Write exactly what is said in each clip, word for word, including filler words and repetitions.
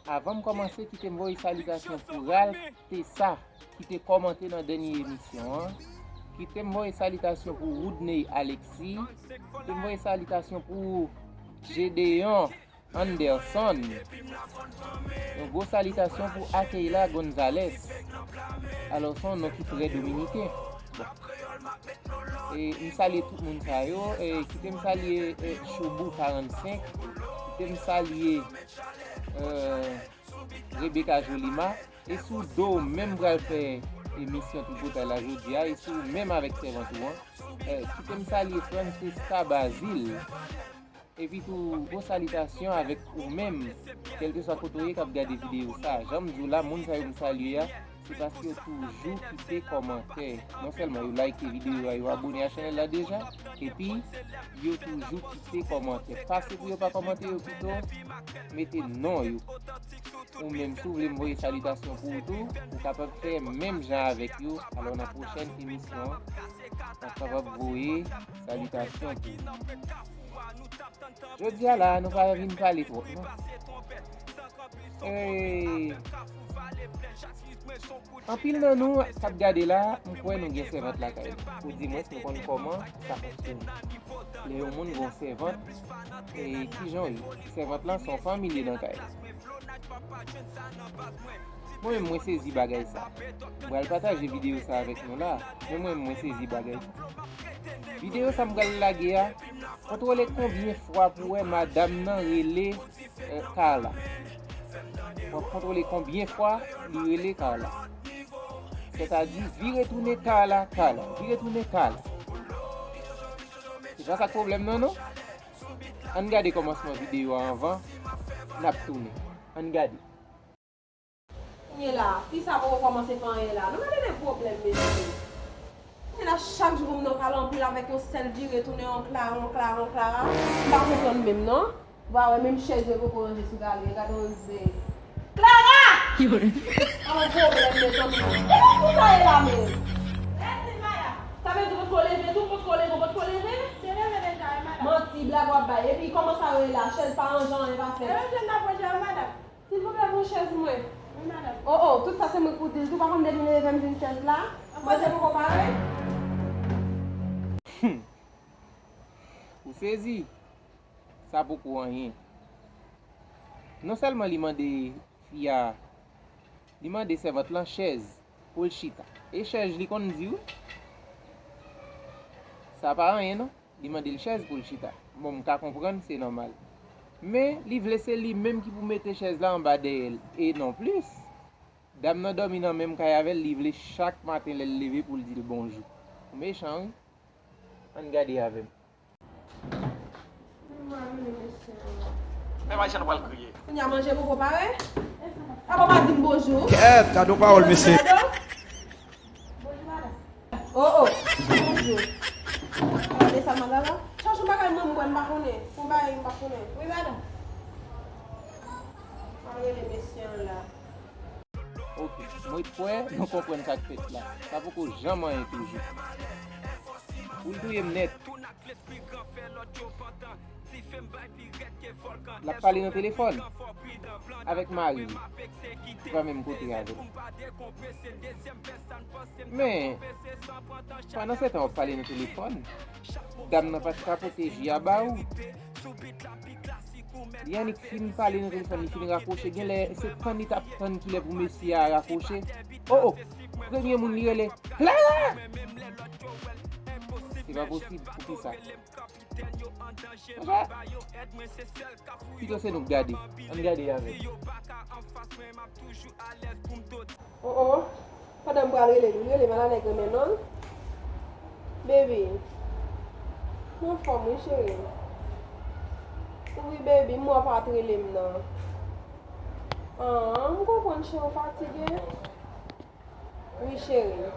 Avan m kòmanse, kite m voye salitasyon pou Ralph Tessa, ki te kòmante nan dènye emisyon an. Kite m voye salitasyon pou Woodney Alexis. Kite m voye salitasyon pou Gedeon Anderson. Yon gwo salitasyon pou Akeila Gonzalez. Alò, se yon non ki trè dominiken. Bon. E, m salye tout moun sa yo. E, kite m salye, e, Choubou karannsenk. Kite m salye, e, Rebecca Jolima. E si w di w menm pral fè emisyon tripotay la jodi a, e si w menm avèk sèvant ou an, e, kite m salye Francesca Bazile. Epi tou, gwo salitasyon avèk ou menm, kèlkeswa kote w ye k ap gade videyo sa. Jan m di w la, moun sa yo m salye a, se paske yo toujou kite kòmantè. Non sèlman yo like videyo a, yo abone a chanèl la deja, epi yo toujou kite kòmantè. Pase pou yo pa kòmante, yo pito mete non yo. Ou menm, si w vle m voye salitasyon pou ou tou, ou kapab fè menm jan avèk yo. Alò, nan pwochèn emisyon, w ap kapab voye salitasyon pou ou. Jodi a la, nou pa vin pale twòp, non. E, anpil nan nou k ap gade la, m kwè nou gen sèvant lakay nou. Oudimwens, nou konn kòman sa fonksyone. Lè yon moun gen yon sèvant, e kijan w ye? Sèvant lan se yon fanmi l ye nan kay la. Mwen menm, mwen sezi bagay sa. M pral pataje videyo sa avèk nou la, men mwen menm, mwen sezi bagay sa. Videyo sa m pral lage a, kontwole konbyen fwa pou wè madanm nan rele, e, Carla. W ap kontwole konbyen fwa li rele Carla. Sètadi, vire tounen Carla, Carla, vire tounen Carla. Se pa sa k pwoblèm nan, non? Ann gade kòmansman videyo a anvan n ap tounen. Ann gade. Kounye la, fi sa poko kòmanse fè anyen la. Nou gade de pwoblèm, mesye. Kounye la, chak jou pou m nan pale anpil avèk yon sèl vire tounen, yon Clara, yon Clara, yon Clara. M pa konprann menm, non. Ou pa wè menm chèz yo poko ranje sou gade, gade yon ze. Clara! An pwoblèm, mezanmi. E kisa sa ye la menm? Sa vle di ou potko leve tou, ou potko leve, ou potko leve? Te leve deja, wi, madanm. Manti, blag w ap bay. Epi kòman sa yo ye la? Chèz pa ranje, anyen pa fèt. E yo jwenn nan pwojè yo, madanm. Silvouplè, pou chèz mwen. Wi, madanm. Oh, oh, tout sa se mwen k pou di l tou. Pa konn depi m leve m jwenn chèz la. Manje poko pare. Ou sezi? Sa poko anyen. Non sèlman li mande fi a, li mande sèvant lan chèz pou l chita. E chèz li konn di wi. Sa pa anyen non. Li mande l chèz pou l chita. Bon, m ka konprann, se nòmal. Men, li vle se li menm ki pou mete chèz la anba dèyè l, e non plis. Dam nan dòmi nan menm kay avè l, li vle chak maten lè l leve pou l di l bonjou. Ou mechan wi. Ann gade avè m. Men Majan pral kriye. Kounye a manje poko pare? Apa w pa di m bonjou? Kèt, gade yon pawòl, mesye. Bonjou, madanm. Oh, oh. Bonjou. Gade sa, madanm. Chache yon bagay mwen, mwen pa konnen. Yon bagay m pa konnen. Wi, madanm. Mwen rele mesye an la. Ok, mwen kwè nou konprann sa k fèt la. Sa poko janm anyen toujou. Ou l touye m nèt. L ap pale nan telefòn avèk mari l, ki pa menm kote avè l. Men, pandansetan w ap pale nan telefòn, dam nan pa t ka pote ji a ba ou. Li annik fin pale nan telefòn, li fin rakwoche, genlè se tann li t ap tann kilè pou mesye a rakwoche. Oh, oh, premye moun li rele, Clara! Se pa posib, poukisa? Monchè, pito se nou k gade. Ann gade avè l. Oh, oh. Pandan m pral rele l, rele m ala nèg renmen non. Baby. Mwen anfòm wi, cheri. Wi, baby, m wè w pa t rele m nan. Ah, m konprann, cheri, w fatige. Wi, cheri.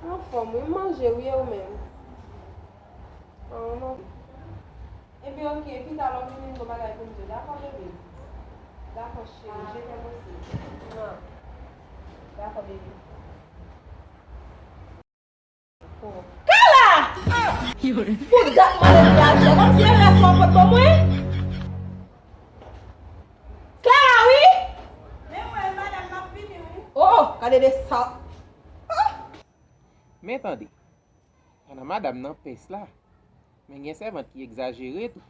Mwen anfòm wi, m manje wi, e ou menm? Ah, m anfòm. Ebyen, ok, pita lè w vini, m gen yon bagay pou m di w. Dakò, bebe? Dakò, cheri, je t'aime aussi. Mwa. Dakò, bebe. Oh. Carla! Pou dat mwen leve ajan, kòmsi e rès ou pot ban mwen? Gade de sa. Men tande, pandan madanm nan pès la, men gen sèvant ki egzajere tou.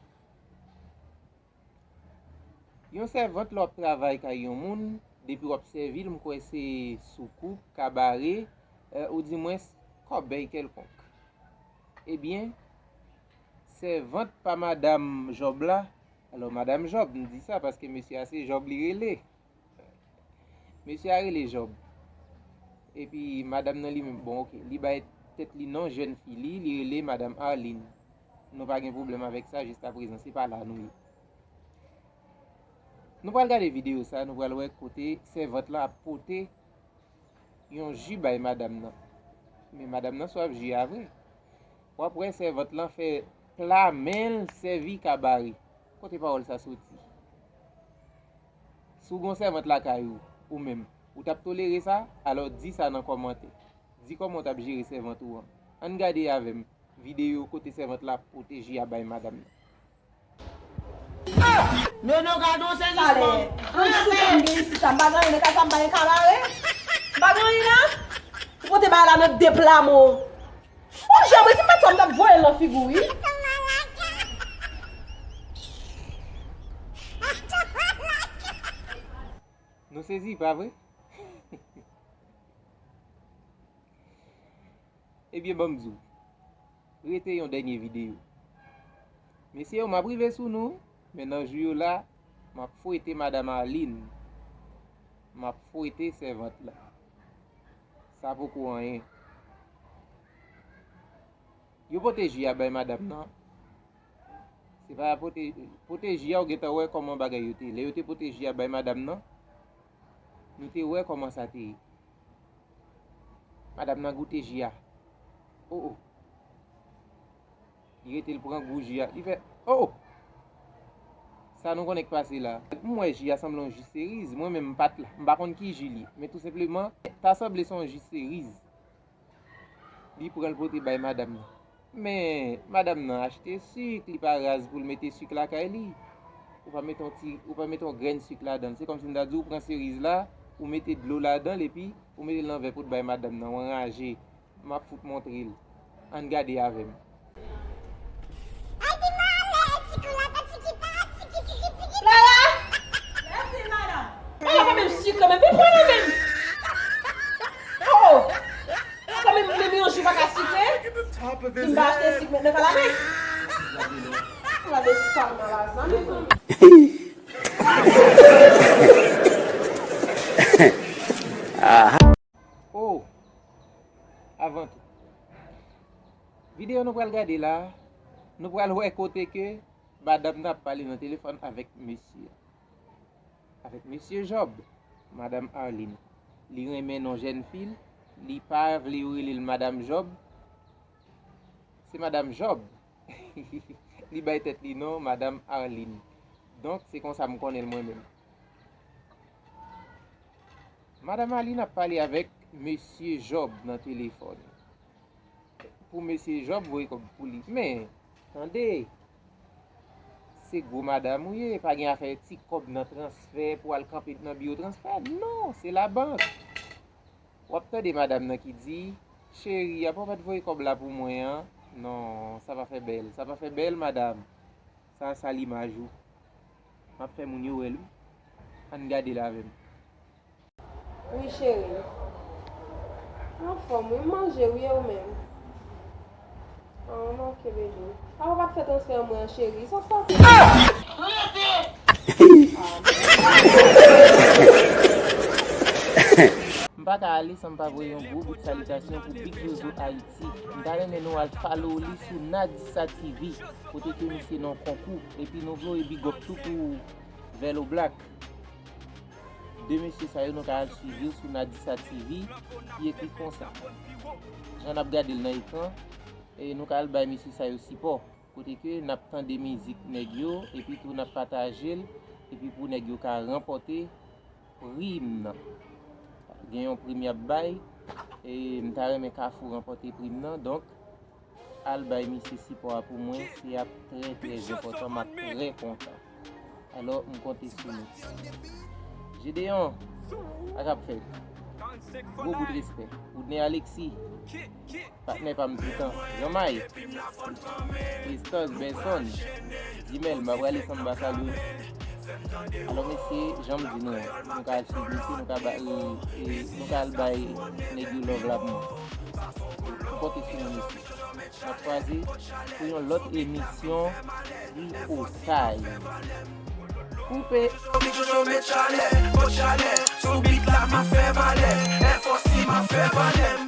Yon sèvant, lè w ap travay kay yon moun, depi w ap sèvi l, m kwè se soukoup, kabare, eh, oudimwens kòbèy kèlkonk. Ebyen, sèvant pa madanm Jòb la, alò, madanm Jòb, m di sa paske mesye a se Jòb li rele. Mesye a rele Jòb. Epi madanm nan li menm, bon, oke, li bay tèt li non jèn fi li, li rele madanm Arline. Nou pa gen pwoblèm avèk sa jiskaprezan, se pa la nou ye. Nou pral gade videyo sa, nou pral wè kote sèvant lan ap pote yon ji bay madanm nan. Men madanm nan swaf ji a vre. W ap wè sèvant lan fè pla men l sèvi kabare. Kote pawòl sa soti? Si w gen yon sèvant lakay ou, ou menm, ou t ap tolere sa? Alò, di sa nan kòmantè. Di kòman w t ap jere sèvant ou an. Ann gade avè m videyo kote sèvant la ap pote ji a bay madanm nan. Nono, gade yon sezisman. Talè, pou sou tan m gen isit la, m pa gen anyen nan kay sa, m pa gen kabare. M pa gen anyen la. Ou pote bagay la nan de pla men w. Ou janbe, si m pa t fè, m t ap voye l nan figi w, wi. Nou sezi, pa vre? Ebyen, ban m di w, rete yon dènye videyo. Mesye yo, m ap rive sou nou, men nan jou yo la, m ap fwete madanm Arline. M ap fwete sèvant la. Sa poko anyen. Yo pote ji a bay madanm nan. Se pa pote, pote ji a, ou gentan wè kòman bagay yo te ye. Lè yo te pote ji a bay madanm nan, nou te wè kòman sa te ye. Madanm nan goute ji a. O, o. Li rete, l pran gou ji a. Li fè, o, o! Sa nou konnen k pase la. M wè ji a sanble yon ji seriz. Mwen menm, m pa t la. M pa konn ki ji l ye. Men tou senpleman, ta sanble se yon ji seriz. Li pran l pote bay madanm nan. Men, madanm nan achte sik, li pa raz pou l mete sik lakay li. Ou pa mete yon ti, ou pa mete yon grenn sik ladan l. Se kòmsi m ta di w pran seriz la, ou mete dlo ladan l, epi ou mete l nan vè pou t bay madanm nan. W anraje. M ap fout montre l. Ann gade avè m. Clara! Mèsi, madanm. Mwen pa menm sikre menm. Vin pran nan men m. Oh! Kanmenm, menm yon jou pa ka sikre. Vin pa achte sik mentnan, Clara. Gade sa, mwen la, zanmi. Oh! Avan tou, videyo nou pral gade la, nou pral wè kote ke madanm nan ap pale nan telefòn avèk mesye a. Avèk mesye Jòb, madanm Arline. Li renmen non jèn fi l, li pa vle yo rele l madanm Jòb. Se madanm Jòb. Li bay tèt li non, madanm Arline. Donk, se konsa m konnen l mwen menm. Madanm Arline ap pale avèk mesye Jòb nan telefòn. Pou mesye Jòb voye kòb pou li. Men, tande, se gwo madanm ou ye, pa gen afè ti kòb nan transfè pou al kanpe nan biwo transfè. Non, se labank. W ap tande madanm nan ki di, cheri, apa w pa t voye kòb la pou mwen an? Non, sa pa fè bèl. Sa pa fè bèl, madanm. Sa sal imaj ou. M ap fè moun yo wè l, wi. Ann gade l avè m. Wi, cheri. Anfòm, wi, m manje, wi, e ou menm? Ah, m oke, bebe. Ah, ou pa t fè transfè an mwen an, cheri. Sa k pase? M pa ka ale san m pa voye yon gwo bout salitasyon pou Big Zozo Ayiti. M ta renmen nou al follow li sou Nadisa T V, kote ke misye nan konkou, epi nou voye big up tou pou Velo Black. De mesye sa yo, nou ka al swiv yo sou Nadisa T V, ki ekri konsa. Jan n ap gade l nan ekran, e nou ka al bay mesye sa yo sipò. Kote ke n ap tande mizik nèg yo, epi tou n ap pataje l, epi pou nèg yo ka ranpòte prim nan. Gen yon prim y ap bay, e m ta renmen Kafou ranpòte prim nan, donk, al bay misye sipò a pou mwen, se ap trè, trè enpòtan, m ap trè kontan. Alò, m konte sou nou. Jedeyon, sa k ap fèt? Gwo bout respè. Woodney Alexis, patnè pa m toutan. Jean May, Christophe Benson, Jimel, m pa prale san m pa salye w. Alò mesye, jan m di nou an, nou ka al swiv mesye, nou ka ba, e, e, nou ka al bay nèg yo love la pou mwen. Nou konte sou nou mesye. N ap kwaze pou yon lòt emisyon Tripotay. Koupe! Sou bit la m ap fè valè, F O C m ap fè valè.